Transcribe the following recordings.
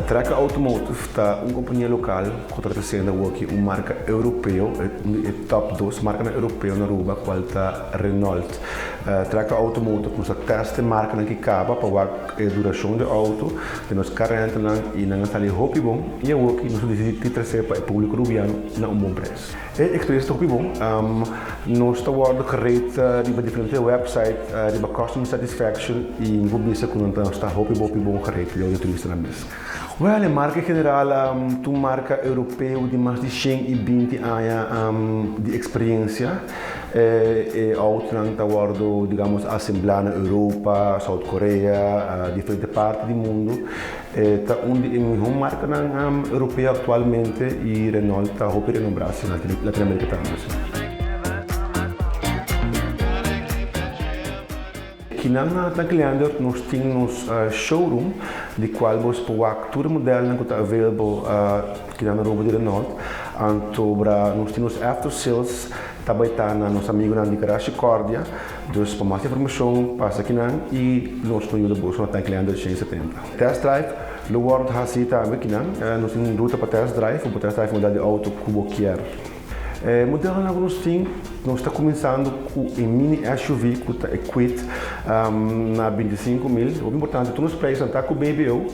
Tracker Automotive ta un kompania lokal ku ta tresiendo awoki un marka europeo, un di e top dos markanan europeo na Aruba kual ta Renault. Tracker Automotive nos a test e markanan ki kaba pa wak e durashon di e outo den nos karentenan i nan a sali hopi bon i awoki nos a disidi di trese pa e publiko rubiano na un bon prijs. E experiencia ta hopi bon. Nos ta wordo gerate riba diferente website riba customer satisfaction y mi por bisa cu nan ta sta hopi hopi bon gerate dor di turistanan mes. Well, e marca en general ta un marca europeo di mas di 120 aña di experiencia. E autonan ta wordo digamos asembla na Europa, South Korea, diferente parti di mundo. E ta un di e mihó markanan europeo aktualmente i Renault ta hopi renombrá si na Latinoamérika tambe si. Kinan na Tankileander nos tin nos showroom di kual bos por wak tur e modelnan ku ta available kinan na Aruba di Renault. Anto bra nos tin nos after sales ta bai ta na nos amigunan di Garage Cordia. Dus pa mas informashon pasa kinan i nos lo yuda boso na Tankileander 170. Test drive lo wòrdu hasí tambe kinan. Nos tin un ruta pa test drive, bo por test drive model di outo ku bo kier. E modelnan ku nos tin, nos ta kuminsando ku e mini SUV ku ta e Kwid na 25 mil. Hopi importante, tur nos preisnan ta ku BBO.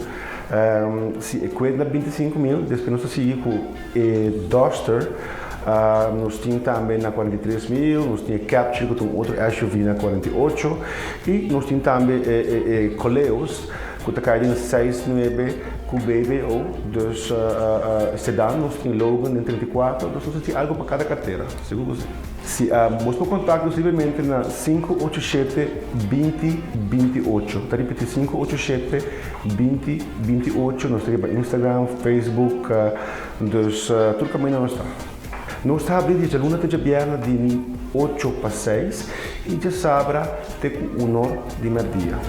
Si e Kwid na 25 mil, despues nos ta sigui ku e Duster, nos tin tambe na 43 mil, nos tin e Capture ku ta un otro SUV na 48 i nos tin tambe e Koleos ku ta kai den 6,9 ku BBO, dus sedan nos tin Logan den 34, dus nos tin algu pa kada kartera, sigur ku si. Si, bos por kontakta nos libremente na 587 20 28, ta ripití, 587 20 28, nos ta riba Instagram, Facebook, dus tur kaminda nos ta. Nos ta habri di djaluna te djabièrnè di 8 pa 6 i djasabra te ku 1 or di mèrdia.